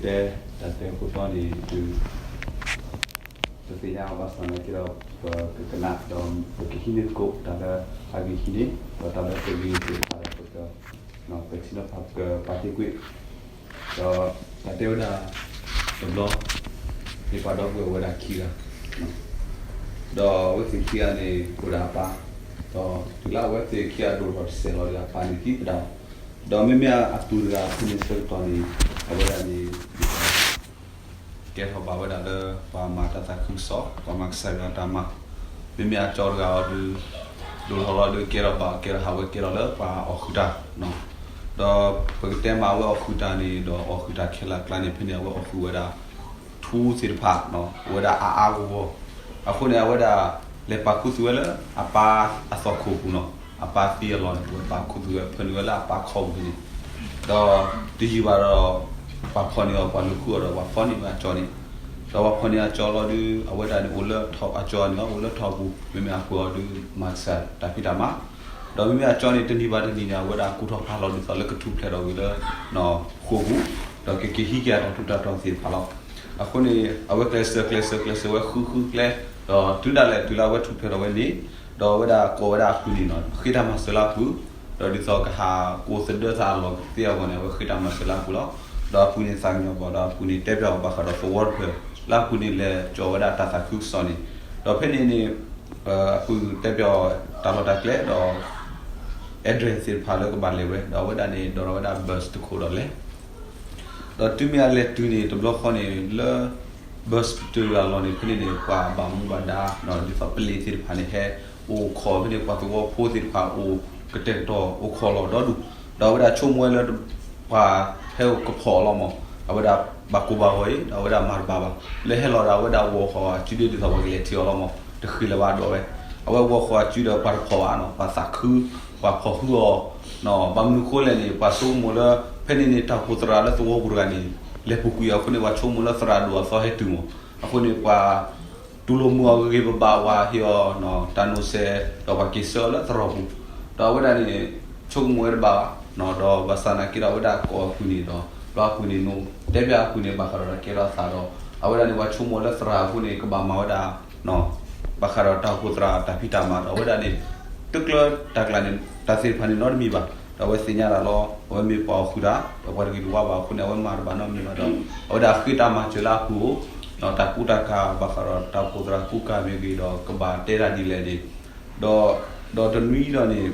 တဲတၢ်တဲအခိၣ်တီန့ၣ် ဒုး ပသ့ၣ်ညါအီၤဘၣ်ဆၣ်သနာ်က့ဒီး ပကကနၣ်ဒီး ပကဟံးန့ၢ်သကိးတၢ်လၢအဂ့ၤဟံးန့ၢ် ဒီးတၢ်လၢပဂ့ၤသ့ၣ်တဖၣ်ဒီး ပက ပထံနီၤဖး ပကပာ်တ့ၢ်ကွံာ် ဒီးတၢ်တဲဝဲဒၣ်တဘျီ မ့ၢ်ပှၤဒီပုၢ်ဝဲၢ်ဝဲဒၣ်ခံဂၤ ဒီးအဝဲသ့ၣ်ခံဂၤန့ၣ် အိၣ်ဒီးအပၢ်, ဒီးတုၤလၢအဝဲသ့ၣ်ခံဂၤဒိၣ်ထီၣ်တစဲးလီၤဒီး အပၢ်န့ၣ်သံသဒၣ်, ဒီးမ့မ့ၢ်အပုၢ်တဂၤအဖိန့ၣ်ဆၢကတီၢ်န့ၣ် အဝဲဒၣ်န့ၣ် ကဲထီၣ်ဘၣ်ဝဲဒၣ်လၢပှၤမၤတၢ်သးခုကစီၣ်, ပှၤမၤကစၢ်ယွၤအတၢ်မၤ, မ့မ့ၢ်အကၠီတဂၤအီၤဒုး ဒိၣ်ထီၣ်လီၤဒုးကဲထီၣ်ဘၣ် ကဲထီၣ်ဟးဝဲကဲထီၣ်လၢပှၤအီၣ်ဃုာ်တၢ်, ဒီးပကတဲမ့ၢ်အဝဲအီၣ်ဃုာ်တၢ်န့ၣ် ဒီးအီၣ်ဃုာ်တၢ်ခဲလၢာ်အကျါန့ၣ် ဖဲန့ၣ်အဝဲအီၣ်ဃုာ်ဝဲဒၣ် ထူသ့ၣ်တဖၣ် အိၣ်ဝဲဒၣ်အါအါဂီၢ်ဂီၢ်, အဃိန့ၣ် အဝဲဒၣ်လဲၤပာ်ခူသူၣ်ဝဲလၢအပၢ်အသီခိၣ်ပူၤနီၤ, အပၢ်သံအလီၢ်န့ၣ် အဝဲပာ်ခူသူၣ်ဝဲ ဖၢနုာ်ဝဲလၢအပၢ်ခီပူၤန့ၣ်, ဒီးတယံာ်ဘၣ်ဒီး ပှၤဖီၣ်န့ၢ်အီၤ ပှၤလူၤဃုအီၤဒီးပှၤဖီၣ်န့ၢ်ဝဲအကၠီန့ၣ်, ဒီးပှၤဖီၣ်န့ၢ်အကၠီလီၤဒုး အဝဲဒၣ်န့ၣ်အိၣ်လၢအကၠီန့ၣ်လီၤ အိၣ်လၢထီပူၤ, မ့မ့ၢ်အပုၢ်အီၤဒုး မၤကစၢ်တၢ်ဖံးတၢ်မၤ, ဒီးမ့မ့ၢ်အကၠီန့ၣ် တနံၤဘၣ်တနံၤန့ၣ် အဝဲဒၣ်ကူၣ်ထီၣ်ဖးလီၤဒ်သိးလၢကထူၣ်ဖျဲးထီၣ်ဝံၤလၢ ဃိာ်ပူၤ, ဒီးကက့ၤဟံးက့ၤအတၢ်ထူးတၢ်တီၤသ့ၣ်တဖၣ်လီၤ. အဃိန့ၣ် အဝဲကျဲးစၢးကျဲးစၢးကျဲးစၢးဝဲဃုဃုကျဲ, ဒီးတုၤဒၣ်လဲာ်တုၤလၢအဝဲထူၣ်ဖျဲးထီၣ်ဝဲန့ၣ်, ဒီးအဝဲဒၣ်ကိးဝဲဒၣ်အပုၢ်န့ၣ်နီၤ ဃ့တၢ်မၤစၢၤလၢအပူၤ, ဒီးဒ်သိးကဟးကိးသဒၢသးအလီၢ်သ့အဂီၢ်န့ၣ် အဝဲဃ့တၢ်မၤစၢၤလၢအပူၤလီၤ. ဒီးအပုၢ်န့ၣ်သးကညီၤဘၣ်ဒီးအပုၢ်န့ၣ်တဲပၠးအီၤဘၣ်ဃးဒီးသဝီတဖျၢၣ် လၢအပုၢ်န့ၣ်လဲၤကၠီၤဝဲဒၣ်တၢ်သးခုကစီၣ်န့ၣ်, ဒီးဖဲန့ၣ်န့ၣ် အပုၢ်တဲပၠးအီၤတၢ်လီၢ်တၢ်ကျဲဒီး address သ့ၣ်တဖၣ်လၢကဘၣ်လဲၤဝဲ ဒီးအဝဲဒၣ်န့ၣ် ဒိးထီၣ်ဝဲဒၣ် bus တခိၣ်ဒီးလဲၤ, ဒီးတုၤမ့ၢ်အလဲၤတုၤန့ၣ် တဘျီဃီန့ၣ် လၢ bus ပတုာ်အလီၢ်န့ၣ် ဖဲန့ၣ်န့ၣ် ပှၤဘၣ်မူဘၣ်ဒါ ဒ်သိးပလံၤသ့ၣ်တဖၣ်န့ၣ် ဟဲအိၣ်ခိးဖဲန့ၣ် ပှၤသဝီဖိသ့ၣ်တဖၣ်အိၣ်ကတဲာ်ကတီၤအိၣ်ခိးလီၤဒီဒူၣ်, ဒီးအဝဲဒၣ်ဆိကမိၣ်ဝဲလၢ ပှၤဟဲအိၣ်ကဖီၣ်အီၤလီၤမး, အဝဲဒၣ်ဘၣ်ကိၢ်ဘၣ်ဂီၤအံၤ ဒီးအဝဲဒၣ်မၤတဘၣ်ဘၣ်, လၢဟဲလီၤဒီးအဝဲဒၣ်ဂီၤဃီၤအစုဒ်သိးပှၤကလဲၤထံၣ်အီၤလီၤမး, တဃ့လၢၤဘၣ်ဒီးဝဲ, အဝဲဂီၤဃီၤအစုဒီးပှၤတဖီၣ်ဘၣ်နီၤ ပှၤသးခု, ပှၤဖီၣ်ဟုအီၤ, ဘၣ်မနုၤဃိလဲၣ်န့ၣ် ပှၤဆိကမိၣ်လၢ ဖဲန့ၣ်န့ၣ် တၢ်အိၣ်ဖှိၣ်သရၣ်လၢသဝီပူၤတဂၤန့ၣ် လဲၤပူၤကွံာ်အဃိန့ၣ် ပှၤဆိကမိၣ်လၢသရၣ်ဒိၣ်အသီဟဲတုၤမး, အဃိန့ၣ်ပှၤ တူၢ်လိာ်မုာ်အီၤဂ့ၤဂ့ၤဘၣ်ဘၣ် ပှၤဟ့ၣ်အီၤတၢ်နိးစဲး ဒီးပှၤက့ၤဆှၢအီၤလၢသရိာ်ပူၤ, ဒီးအဝဲဒၣ်န့ၣ် ဆိကမိၣ်ဝဲတဘၣ်ဘၣ်, ဒီးဘၣ်ဆၣ်သနာ်က့ဒီးအဝဲဒၣ်ကိးအပုၢ်န့ၣ်ဒီး ဘျီအပုၢ်န့ၣ် တဲပၠးအပုၢ်န့ၣ် ဘၣ်ဃးဒီးတၢ်ကဲထီၣ်အသးဒီး အဝဲဒၣ်န့ၣ် ပှၤဆိကမိၣ်လၢသရၣ်အဃိန့ၣ် ကဘၣ်မၤဝဲဒၣ် ဘၣ်ဃးဒီးတၢ်အိၣ်ဖှိၣ်သရၣ်တၢ်ဖံးတၢ်မၤဒီး အဝဲဒၣ်န့ၣ် တကျၢတၢ်ကျါန့ၣ် တၢ်သ့ၣ်တဖၣ်န့ၣ်နီတမံၤဘၣ်, ဒီးအဝဲသ့ၣ်ညါတၢ်လီၤ အဝဲမ့ၢ်ပှၤအီၣ်ဃုာ်တၢ် ဒီးပှၤတဂ့ၤတဝါဘၣ်အဃိန့ၣ် အဝဲမၤတဘၣ်နီတမံၤဘၣ်ဒီး အဝဲဒၣ်ဃ့တၢ်မၤစၢၤလၢအပူၤဧိၤ, တၢ်ကူတၢ်ကၤဘၣ်ဃးဒီးတၢ်အိၣ်ဖှိၣ်သရၣ်ကူကၤမ့ၢ်ဂ့ၤဒီး ကဘၣ်တဲတၢ်ဒ်လဲၣ်န့ၣ် ဒီး ဒီးတနွံဒီးန့ၣ်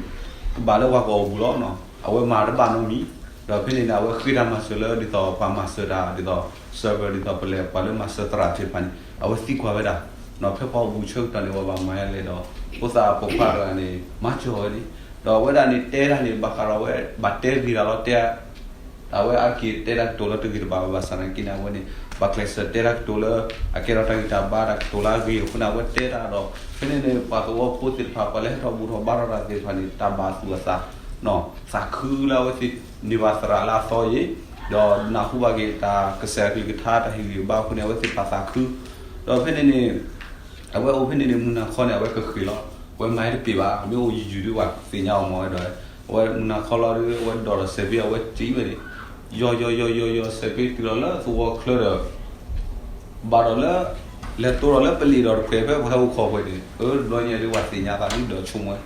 ကဘၣ်လၢပှၤကအိၣ်ဘူးလီၤ, အဝဲမၤတဘၣ်နီတမံၤ, ဒီးဖဲန့ၣ်န့ၣ် အဝဲဃ့တၢ်မၤစၢၤလၢဒ်သိးပှၤမၤစၢၤတၢ်ဒ်သိး server ဒ်သိးပလဲၤပှၤလၢမၤစၢၤသရၣ်သ့ၣ်တဖၣ်န့ၣ် အဝဲသံကွၢ်ဝဲဒၣ်, ဖဲပှၤအိၣ်ဘူးဆၢကတီၢ်န့ၣ် ပှၤဘၣ်မၤဒ်လဲၣ်ဒီး ဖိသၣ်ပိာ်ခွါတဂၤန့ၣ် မၤစၢၤဝဲန့ၣ်, ဒီးအဝဲဒၣ်န့ၣ်တဲတၢ်န့ၣ် ဘၣ်ဃးဒီးအဝဲ ဘၣ်တဲဂ့ၤတၢ်လီၤတဲ အဝဲအါတက့ၢ်တဲတၢ်ကတိၤလၢတဂ့ၤတဘၣ်ဘၣ်ဆၣ်သနာ်က့န့ၣ် အဝဲန့ၣ် ဘၣ်ကျဲးစၢးတဲတၢ်ကတိၤလၢ အကဲထီၣ်တၢ်ဂံၢ်တၢ်ဘါတၢ်ကတိၤလၢအဂ့ၤအဃိန့ၣ် အဝဲတဲတၢ်ဒီး ဖဲန့ၣ်န့ၣ် ပှၤသဝီဖိသ့ၣ်တဖၣ် ပှၤလၢဟဲထီၣ်ဘူၣ်ထီၣ်ဘါထီၣ်တၢ်သ့ၣ်တဖၣ်န့ၣ် တၢ်ဘၣ်သူၣ်အသး သးခုလၢအဝဲသ့ၣ်န့ၢ်ဘၣ်သရၣ်လၢအသီအံၤ, ဒီးနၢ်ဟူဘၣ်က့ၤတၢ်ကစၢ်အကလုၢ်ကထါတၢ်ဟ့ၣ်ဂံၢ်ဟ့ၣ်ဘါအဃိန့ၣ် အဝဲသ့ၣ်ပာ်သးခု, ဒီးဖဲန့ၣ်န့ၣ် အဝဲအိၣ်ဖဲန့ၣ်န့ၣ် မုၢ်နၤခီန့ၣ် အဝဲကဃ့ၢ်လီၤ, အဝဲမၤတပ့ၤဘၣ်, မ့ၢ်အိၣ်ယံာ်ယံာ်ဒ်ပှၤသ့ၣ်ညါအီၤမ့ၢ်ဝဲဒီး အဝဲမုၢ်နၤခီလီၤဒီး အဝဲဒိးဒီးစဲးဖ့အဝဲစံးဝဲန့ၣ်, ယီၤယီၤယီၤယီၤယီၤ စဲးဖ့တုၤလီၤလၢသဝီချၢဒီး ဘၣ်ဒီးလၢ လဲၤတိၢ်ဒီးလၢပလံၤဒီးတခွဲးဖဲပှၤဟဲအိၣ်ခိးပှဲၤန့ၣ် အၢ တဘျီညါဒ်ပှၤသ့ၣ်ညါသးဒ်ဒီးဆိကမိၣ်ဝဲ,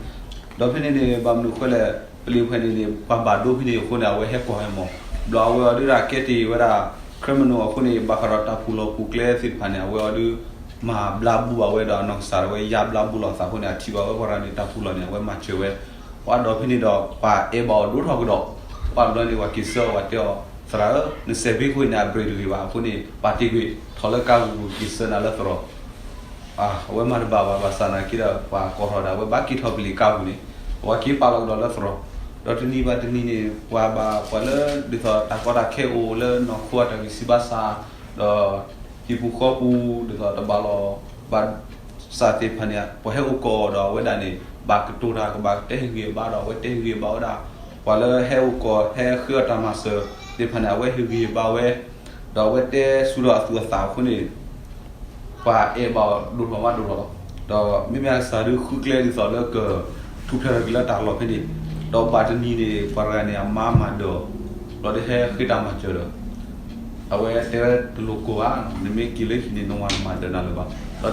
ဒီးဖဲန့ၣ်န့ၣ် ဘၣ်မနုၤဃိလဲၣ် ပလံၤဖဲန့ၣ်န့ၣ် ပှၤဘၣ်ဒိဖဲန့ၣ်အဃိန့ၣ် အဝဲဟဲကွၢ်ဝဲမး, ဘျီအဝဲအီၤဒုးဒၣ်ကဲတ့ၢ်ဝဲဒၣ် criminal အဃိန့ၣ် ဘၣ်ဃးဒီးတၢ်ပူၤလီၢ်ပူၤကျဲသ့ၣ်တဖၣ်န့ၣ် အဝဲအီၤဒုး မၤဘျါဘူၣ်ဘၣ်ဝဲဒီးအနီၢ်ကစၢ်ဒၣ်ဝဲယါဘျါဘူၣ်လီၤအသးအဃိန့ၣ် အထံၣ်ဘၣ်ဝဲပှၤတဂၤန့ၣ် တၢ်ပူၤလီၢ်န့ၣ် အဝဲမၤစၢၤဝဲ, ပှၤဒီးဖဲန့ၣ်ဒီး ပှၤအဲၣ်ဘၣ်အီၤဒိၣ်ထီၣ်ကဒီး, ပှၤတဘျီန့ၣ် ပှၤက့ၤဆှၢအီၤ ပှၤတဲအီၤ သရၣ်ဧၢ နစဲးဖ့ခိၣ်အံၤန့ၣ် အဘြ့းတဂ့ၤဘၣ်အဃိန့ၣ် ပာ်တ့ၢ်ကွံာ် ထီၣ်လၢကါပူၤက့ၤဆှၢနၤလၢသရိာ် အဝဲမၤတဘၣ်ဘၣ် ဘၣ်ဆၣ်သနာ်က့ဒီး ပှၤကိးထီၣ်ဒၣ်ဝဲဘၣ်က့ၤထီၣ်ပလံၤကါပူၤန့ၣ် အဝဲက့ၤပာ်လီၤကဒီးလၢသရိာ်, ဒီးတနံၤဘၣ်တနံၤန့ၣ် ပှၤဘၣ်ပှၤလၢ ဒ်သိးတၢ်ကီတၢ်ခဲအိၣ်လၢနီၢ်ခိအတၢ်ဂံၢ်စၢ်ဘါစၢ်, ဒီးဟံၣ်ပူၤဃီပူၤ ဒ်သိးတဘၣ်လီၤ ဘၣ်စၢ်သ့ၣ်တဖၣ်န့ၣ် ပှၤဟဲအိၣ်ကိးဒီးအဝဲဒၣ်န့ၣ် ဘၣ်ကတိၤတၢ်ကဘၣ်တဲဟ့ၣ်ဂံၢ်ဘါဒီး အဝဲတဲဟ့ၣ်ဂံၢ်ဘါဝဲဒၣ် ပှၤလၢဟဲအိၣ်ကိးဟဲဃ့အီၣ်တၢ်မၤစၢၤသ့ၣ်တဖၣ်န့ၣ် အဝဲဟ့ၣ်ဂံၢ်ဘါဝဲ ဒီးအဝဲတဲဆူဒီးအသူၣ်အသးအဃိန့ၣ် ပှၤအဲၣ်ဘၣ်ဒိၣ်ထီၣ်မးဒိၣ်ထီၣ်လီၤ. ဒီးမ့မ့ၢ်အကစၢ်ဒုးဃုကျဲဒ်သိးလၢကထူၣ်ဖျဲးထီၣ်က့ၤလၢတၢ်လီၢ်ဖဲန့ၣ်, ဒီးဘၣ်တနံၤန့ၣ် ပှၤတဂၤန့ၣ် အမါမၤဒၢး လီၤဒုးဟဲဃ့တၢ်မၤစၢၤဒီး အဝဲတဲဝဲတလိၤကိၢ်ဘၣ်, နမ့ၢ်က့ၤလၢဟံၣ်န့ၣ် နဝၤနမၤဒၢးနၤလၢၤဘၣ်.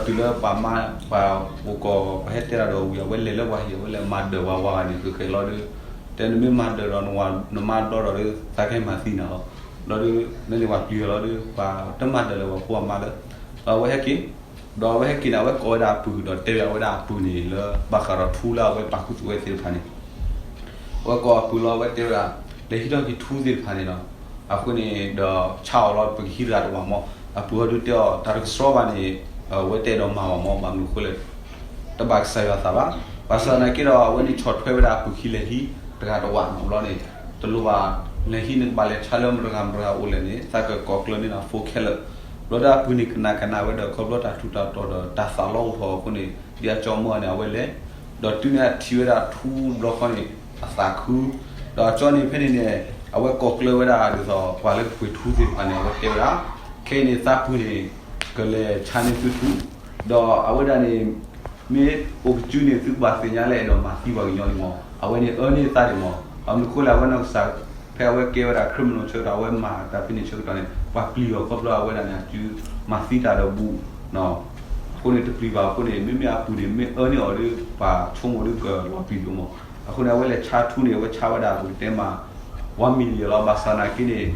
ဒီးတုၤလၢပှၤမါ ပှၤအိၣ်ကီး ပှၤဟဲတဲတၢ်ဒီးဝံၤ အဝဲလဲၤလၢပှၤဟံၣ် အဝဲလဲၤမၤဒၢးပှၤဝၤဂၤန့ၣ် ဃဲဃဲလီၤဒီး တဲနမ့ၢ်မၤဒၢးဒီးနဝၤနမါဘျီဒီး သးကဟဲမၤသံနၤလီၤ. ဘျီဒီး မ့ၢ်န့ၣ်ပှၤပျံၤအီၤလီၤဒီး ပှၤတမၤဒၢးလၢၤပှၤဖိအမါလၢ ဒီးအဝဲဟဲက့ၤ, ဒီးအဝဲဟဲက့ၤန့ၣ် အဝဲကိးဝဲဒၣ်အပုၢ်ဒီးတဲဝဲဒၣ်အဝဲဒၣ်အပုၢ်န့ၣ် လၢဘၣ်ဃးဒီးထူလၢအဝဲပာ်ခူသူၣ်ဝဲသ့ၣ်တဖၣ်န့ၣ် အဝဲကိးအပုၢ်လီၤ အဝဲတဲဝဲဒၣ် လဲၤဟံးထီၣ်က့ၤထူသ့ၣ်တဖၣ်န့ၣ်ဒီး အဃိန့ၣ်ဒီး ဆါအီၤလီၤ ပကဟံးတဂၤတဝၤမၢ်. အပုၢ်အီၤဒုးတဲအီၤ တၢ်တကဆှီဘၣ်န့ၣ် အဝဲတဲဒီးမၤဘၣ်မၢ် ဘၣ်မနုၤအဃိလဲၣ် တဘၣ်ကစၢ်ယွၤသးဘၣ်. ဘၣ်ဆၣ်သနာ်က့ဒီး အဝဲန့ၣ်ဆီၣ်ထွဲဝဲဒၣ်အပုၢ်ခံလဲၤဟံး တဂၤတဝၤနီၤ ဘျီန့ၣ် တလိၣ်ဘၣ် လဲၤဟံးန့ၣ် ကဘၣ်လဲၤဆါလၢမတၤတဂၤမတၤတဂၤအိၣ်လဲၣ်န့ၣ် သးကကိးကျၢၤန့ၢ်နၤ phone ခဲလၢာ်. ဘျီဒီးအပုၢ်န့ၣ်ကနၣ်ကနၣ်ဝဲဒီး ခီဖျိတၢ်ထူးတၢ်တီၤဒီးတၢ်သးလီအိၣ်ထီၣ်အဃိန့ၣ် ဒ်အကၠီမၢန့ၣ် အဝဲလဲၤ ဒီးတုၤန့ၣ်အထံၣ်ဝဲဒၣ်ထူတဘျီဃီန့ၣ် အသးခု ဒီးအကၠီန့ၣ်ဖဲန့ၣ်န့ၣ် အဝဲကိးကျၢၤဝဲဒၣ်ဒ်သိး ပှၤလၢကပှ့ၤထူသ့ၣ်တဖၣ်န့ၣ် အဝဲတဲဝဲဒၣ် ခဲအံၤန့ၣ် သးပုၢ်န့ၣ် ကလဲၤဆါန့ၢ်သုထူ ဒီးအဝဲဒၣ်န့ၣ် မ့ၢ်အိၣ်ကစုန့ၣ် သုကဘၣ်သ့ၣ်ညါလၢအဲၣ်ဒိးမၤသံပှၤကညီန့ၣ်မၢ်. အဝဲန့ၣ်အၢန့ၢ်သးဒံးမၢ်. ဘၣ်မနုၤအဃိလဲၣ် အဝဲနီၢ်ကစၢ် ဖဲအဝဲကဲဝဲဒၣ် criminal ဆၢကတီၢ် အဝဲမၤတၢ်ဖဲန့ၣ်ဆၢကတီၢ်န့ၣ် ပှၤပျံၤအီၤခီဖျိအဝဲဒၣ်န့ၣ် အစုမၤသံတၢ်ဒီးဘူး အဃိန့ၣ်တပျံၤဘၣ်အဃိန့ၣ် မ့မ့ၢ်အပုၢ်န့ၣ် မ့ၢ်အၢန့ၢ်အီၤဒီး ပှၤဆိကမိၣ်ဒီးကလီၤပျံၤဒိၣ်မး. အဃိန့ၣ် အဝဲလဲၤဆါထူန့ၣ် အဝဲဆါဝဲဒၣ်ပကတဲမး one million လီၤ. ဘၣ်ဆၣ်သနာ်က့န့ၣ်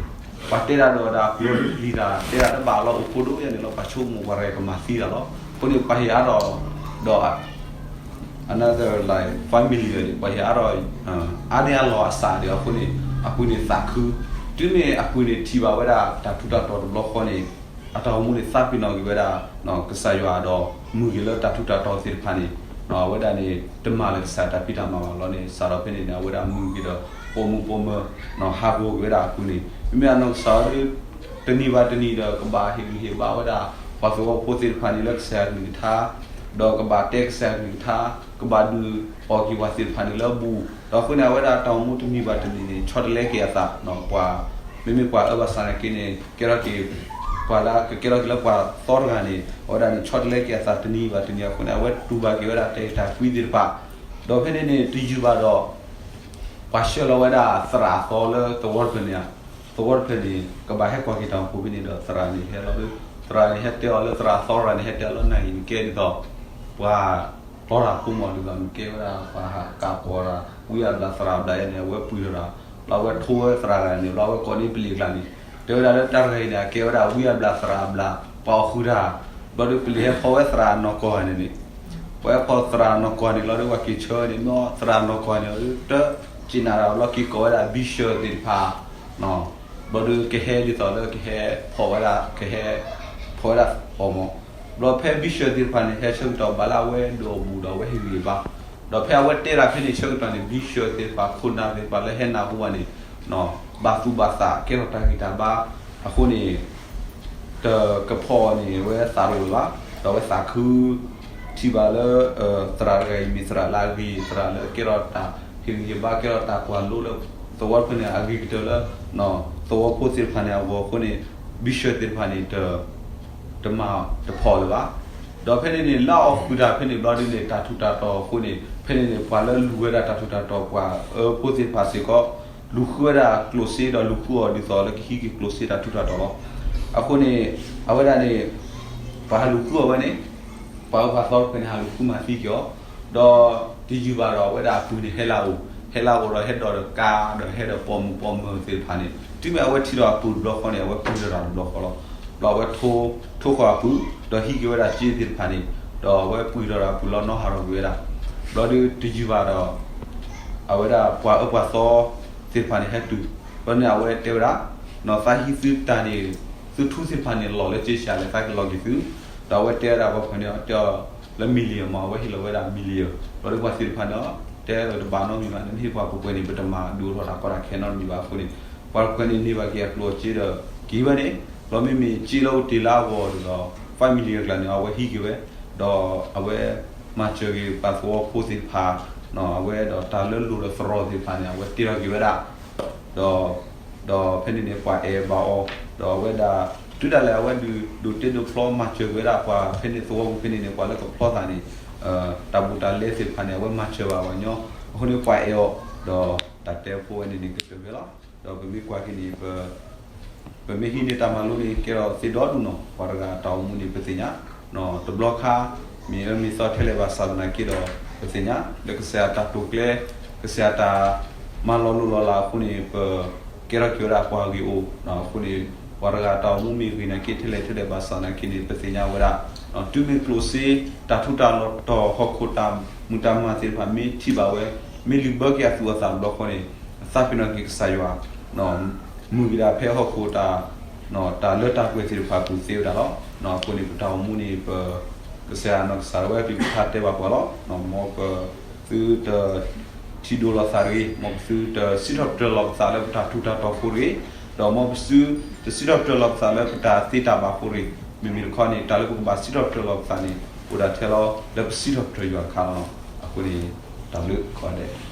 ပှၤတဲတၢ်ဒီးတၢ်ပျီပျံၤတၢ် တဲတၢ်တဘၣ်လီၤ အိၣ်ဖိဒိၣ်ယဲန့ၣ်လီၤ ပှၤဆိကမိၣ်ပှၤရဲၣ်ကမၤသံတၢ်လီၤ. အဃိန့ၣ် ပှၤဟ့ၣ်အါထီၣ်ဒီး another like five million န့ၣ် ပှၤဟ့ၣ်အါထီၣ် အါန့ၢ်အလီၢ်အစးဒီး အဃိန့ၣ် အပုၢ်န့ၣ်သးခု တုၤမ့ၢ်အပုၢ်န့ၣ်ထံၣ်ဘၣ်ဝဲဒၣ်တၢ်ထူးတၢ်တီၤတဘျီဃီန့ၣ် အတၢ်အိၣ်မူန့ၣ်သးပ့ၤနီၣ်က့ၤဝဲဒၣ် ကစၢ်ယွၤဒီး မုာ်က့ၤလၢတၢ်ထူးတၢ်တီၤသ့ၣ်တဖၣ်န့ၣ် အဝဲဒၣ်န့ၣ် တမၤလၢၤကစၢ်တၢ်ဖံးတၢ်မၤဘၣ်လီၤန့ၣ် စးထီၣ်ဖဲန့ၣ်န့ၣ် အဝဲဒၣ်မုာ်က့ၤဒီး ပိာ်မုၣ်ပိာ်မၢၤ ဟးဂီၤက့ၤဝဲဒၣ်အပုၢ်န့ၣ် မ့မ့ၢ်အနီၢ်ကစၢ်ဒီး တနံၤဘၣ်တနံၤဒီး ကဘၣ်ဟ့ၣ်ဂံၢ်ဟ့ၣ်ဘါဝဲဒၣ် ပှၤသဝီဖိသ့ၣ်တဖၣ်န့ၣ်လၢကစၢ်ယွၤကလုၢ်ကထါ ဒီးကဘၣ်တဲကစၢ်ယွၤကလုၢ်ကထါ ကဘၣ်ဒုးအီၣ်က့ၤပှၤသ့ၣ်တဖၣ်န့ၣ်လၢအဘူး ဒီးအဃိန့ၣ် အဝဲဒၣ်တၢ်အိၣ်မူတနံၤဘၣ်တနံၤန့ၣ် ဆီတလဲက့ၤအသး ပှၤ မ့မ့ၢ်ပှၤအၢဘၣ်ဆၣ်သနာ်က့န့ၣ် ကဲထီၣ်က့ၤ ပှၤလၢကကဲထီၣ်က့ၤလၢပှၤသီတဂၤန့ၣ် အဝဲဒၣ်န့ၣ် ဆီတလဲက့ၤအသးတနံၤဘၣ်တနံၤအဃိန့ၣ် အဝဲတူၢ်ဘၣ်က့ၤဝဲဒၣ်တၢ်အဲၣ်တၢ်ကွံသ့ၣ်တဖၣ် ဒီးဖဲန့ၣ်န့ၣ် တယုၢ်ဘၣ်ဒီး ပှၤဆှၢလီၤဝဲဒၣ်သရၣ်အသီလၢသဝီတဖျၢၣ်န့ၣ်ဧါ, သဝီတဖျၢၣ်န့ၣ် ကဘၣ်ဟဲကွၢ်က့ၤတၢ်အိၣ်ဖှိၣ်ဖဲန့ၣ်ဒီး သရၣ်န့ၣ်ဟဲလီၤဒီး သရၣ်န့ၣ်ဟဲတဲအီၤလၢ သရၣ်အသီတဂၤန့ၣ် ဟဲတဲအီၤလၢနၤအံၤ နကဲဒ်သိး ပှၤတီတၢ်ဖိမး ဒ်သိးနကဲဝဲဒၣ်ပှၤဟးကးပီၤတၢ် ဝံအါဘျးသရၣ်အဘျးယဲန့ၣ် အဝဲပှ့ၤထီၣ်တၢ် ဘျီအဝဲထိဝဲသရၣ်တဂၤန့ၣ် ဘျီအဝဲကိးန့ၢ်ပလံၤအကျါန့ၣ် တဲဝဲဒၣ်လၢတၢ်တဂၤအံၤန့ၣ် အကဲဝဲဒၣ်ဝံအါဘျးသရၣ်အဘျး ပှၤအီၣ်ဃုာ်တၢ် ဘျီဒီးပလံၤဟဲဖီဝဲသရၣ်နီၢ်ကီၢ်ဂၤန့ၣ်န့ၣ် ပှၤဟဲဖီသရၣ်နီၢ်ကီၢ်ဂၤန့ၣ်လီၤဒီး ပှၤက့ၤဆၢန့ၣ် မ့ၢ်သရၣ်နီၢ်ကီၢ်ဂၤန့ၣ် တက့ၤနၤတၢ်ဘျီက့ၤကိးဝဲဒၣ် ဘံၣ်ၡၢၣ်သ့ၣ်တဖၣ် ဘျီဒီးကဟဲဒ်သိးလၢကဟဲဖီၣ်ဝဲဒၣ် ကဟဲဖီၣ်ဝဲဒၣ်အီၤမး ဘျီဖဲဘံၣ်ၡၢၣ်သ့ၣ်တဖၣ်န့ၣ် ဟဲဆၢကတီၢ်ဘၣ်လၢအဝဲဒိးအဘူးဒီးအဝဲဟ့ၣ်ဂံၢ်ဘါ ဒီးဖဲအဝဲတဲတၢ်ဖဲန့ၣ်ဆၢကတီၢ်န့ၣ် ဘံၣ်ၡၢၣ်သ့ၣ်တဖၣ် ခိၣ်နၢ်သ့ၣ်တဖၣ်လၢဟဲနၢ်ဟူဘၣ်န့ၣ် ဘၣ်သူၣ်ဘၣ်သး ကဲထီၣ်တၢ်ဂံၢ်တၢ်ဘါ အဃိန့ၣ် တကဖီၣ်န့ၣ် အဝဲသးတအိၣ်လၢၤဘၣ် ဒီးအဝဲသးခု ထံၣ်ဘၣ်လၢ သရၣ်တဂၤအံၤမ့ၢ်သရၣ်လၢအဂ့ၤ သရၣ်လၢကဲထီၣ်တၢ်ဟ့ၣ်ဂံၢ်ဟ့ၣ်ဘါ ကဲထီၣ်တၢ်ကွၢ်လိလၢ သဝီတဖျၢၣ်န့ၣ် အဂ့ၤကတၢၢ်လၢ သဝီဖိသ့ၣ်တဖၣ်န့ၣ်အဂီၢ်အဃိန့ၣ် ဘံၣ်ၡၢၣ်သ့ၣ်တဖၣ်န့ၣ် တမၤတဖီၣ်လၢၤဘၣ် ဒီးဖဲန့ၣ်န့ၣ် လၢအီၣ်ဃုာ်တၢ်ဖဲန့ၣ်ဘျီဒ်န့ၣ် တၢ်ထူးတၢ်တီၤအဃိန့ၣ် ဖဲန့ၣ်န့ၣ် ပှၤလၢလူၤဝဲဒၣ်တၢ်ထူးတၢ်တီၤ ပှၤအၢဖိသ့ၣ်တဖၣ်စ့ၢ်ကီး လူၤဃုဝဲဒၣ်ကျိၣ်စ့ဒီးလူၤဃုအီၤဒ်သိးလၢကဟံးက့ၤကျိၣ်စ့တၢ်ထူးတၢ်တီၤလီၤ. အဃိန့ၣ် အဝဲဒၣ်န့ၣ် ပှၤလူၤဃုအီၤဝဲန့ၣ် ပှၤအၢပှၤသီတဖၣ်န့ၣ် ဟးလူၤဃုမၤသံက့ၤအီၤ ဒီးတယုၢ်ဘၣ်ဒီးအဝဲဒၣ်အပုၢ်န့ၣ် ဟဲလၢအအိၣ် ဟဲလၢအအိၣ်ဒီးဟဲဒိးဒီးကါ ဒီးဟဲဒီးပိာ်မုၣ်ပိာ်မၢၤသ့ၣ်တဖၣ်န့ၣ် တုၤမ့ၢ်အဝဲထံၣ်ဒီးအပုၢ်တဘျီဃီန့ၣ် အဝဲပှ့ၤထီၣ်တၢ်တဘျီဃီလီၤ. ဘျီအဝဲထိဃီၤအပုၢ် ဒီးဟံးက့ၤဝဲဒၣ်စ့သ့ၣ်တဖၣ်န့ၣ် ဒီးအဝဲပှ့ၤထီၣ်ဒီးအပုၢ်လီၤနီၤဟးထီၣ်က့ၤဝဲဒၣ် ဘျီဒီးတယုၢ်ဘၣ်ဒီး အဝဲဒၣ်ပှၤအၢပှၤသီသ့ၣ်တဖၣ်န့ၣ် ဟဲတုၤ ဘျီန့ၣ်အဝဲတဲဝဲဒၣ် နီၢ်သးဟံးသုတၢ်န့ၣ် သုထူသ့ၣ်တဖၣ်န့ၣ် လီၢ်လၢက့ဆှးလဲၣ် သးကလီၤက့ၤသု ဒီးအဝဲတဲဝဲဒၣ်ပှၤဖုန့ၣ် အတဲအီၤလၢ million မး အဝဲဟ့ၣ်လီၤဝဲဒၣ် million ဘျီဒီးပှၤသ့ၣ်တဖၣ်န့ၣ် တဲအီၤတဘၣ်နီတမံၤဘၣ် နမ့ၢ်ဟ့ၣ်ပှၤပှဲၤပှဲၤန့ၣ် ပတမၤဒိၣ်ထီၣ်တၢ်ကီတၢ်ခဲနီတမံၤဘၣ်အဃိန့ၣ် ပှၤတဖုန့ၣ် န့ၢ်ဘၣ်က့ၤအကျိၣ်အစ့ဒီး က့ၤဝဲန့ၣ် ဘျီမ့မ့ၢ်စ့လၢအိၣ်တ့ၢ်လၢအဂီၢ်ဒီး five million အကျါန့ၣ် အဝဲဟံးက့ၤဝဲ ဒီးအဝဲမၤစၢၤက့ၤပှၤသဝီဖိသ့ၣ်တဖၣ် အဝဲဒီးတၢ်လၢလိၣ်ဒီးသရိာ်သ့ၣ်တဖၣ်န့ၣ် အဝဲတ့ထီၣ်က့ၤဝဲဒၣ် ဒီး ဒီးဖဲန့ၣ်န့ၣ် ပှၤအဲၣ်ဘၣ်အီၤ ဒီးအဝဲဒၣ် တုၤဒၣ်လဲာ်အဝဲဒုးဒိးတဲဒိးဖျီမၤစၢၤက့ၤဝဲဒၣ်ပှၤဖဲန့ၣ်သဝီပူၤဖဲန့ၣ်န့ၣ် ပှၤလၢကဖျီသးန့ၣ် တၢ်ဘူးတၢ်လဲသ့ၣ်တဖၣ်န့ၣ် အဝဲမၤစၢၤဘၣ်ပှၤကညီ အဃိန့ၣ်ပှၤအဲၣ်အီၤ ဒီးတၢ်တဲဖိဝဲန့ၣ်န့ၣ် ကတၢၢ်ဖဲလီၤ. ဒီးပမ့ၢ်ကွၢ်က့ၤန့ၣ် ပ ပမ့ၢ်ဟံးန့ၢ်တၢ်မၤလိန့ၣ် ကဲထီၣ်သ့ဒီဒူၣ်နီၤ, ပှၤတဂၤအတၢ်အိၣ်မူန့ၣ် ပသ့ၣ်ညါ, တဘျီခါ မ့ၢ်အၢမ့ၢ်သီထဲလဲၣ်ဘၣ်ဆၣ်သနာ်က့ဒီး ပသ့ၣ်ညါ လၢကစၢ်ယွၤတၢ်တိာ်ကျဲၤ, ကစၢ်ယွၤတၢ်မၤလီၤလိၢ်လီၤလးအဃိန့ၣ် ပကဲထီၣ်က့ၤဝဲဒၣ်ပှၤဂ့ၤအိၣ်အဃိန့ၣ် ပှၤတဂၤတၢ်အိၣ်မူမ့ၢ်ဂ့ၤနာ်က့ထဲလဲၣ်ထဲလဲၣ်ဘၣ်ဆၣ်သနာ်က့န့ၣ် ပသ့ၣ်ညါဝဲဒၣ် တုၤမ့ၢ်ကျိၣ်စ့ တၢ်ထူးတၢ်တီၤ ဟီၣ်ခိၣ်တၢ်မုၢ်တၢ်မၤသ့ၣ်တဖၣ် မ့ၢ်ထံၣ်ဘၣ်ဝဲ, မ့ၢ်လုၢ်ဘၢက့ၤအသူၣ်အသးတဘျီဃီန့ၣ် အသးပ့ၤနီၣ်က့ၤကစၢ်ယွၤ မုၢ်ဂ့ၤဒၣ်ဖဲဟီၣ်ခိၣ်တၢ် တၢ်လၢတၢ်ပှဲၤသ့ၣ်တဖၣ်အပူၤသ့ဝဲဒၣ်လီၤ. အဃိန့ၣ် ပတၢ်အိၣ်မူန့ၣ် ပ ကစၢ်ယွၤနီၢ်ကစၢ်ဒၣ်ဝဲ ပကထါတဲဘၣ်ပှၤလီၤ. မ်ပသုတ ထံၣ်ဒိၣ်လီၤသးတဂ့ၤ, မ်ပသုတစံးထီၣ်ပတြၢၤလီၤပသးလၢပတၢ်ထူးတၢ်တီၤဖိတဂ့ၤ, ဒီးမ်ပသုတစံးထီၣ်ပတြၢၤလီၤပသးလၢပတၢ်သ့တၢ်ဘၣ်ဖိတဂ့ၤ. မ့မ့ၢ်တခီန့ၣ် တၢ်လၢပကဘၣ်စံးထီၣ်ပတြၢၤလီၤပသးန့ၣ် အိၣ်ဒၣ်ထဲလီၤ လၢပစံးထီၣ်ပတြၢၤယွၤအခါလီၤ. အဃိန့ၣ် တၢ်ဘျုးကိးဂၤဒဲး.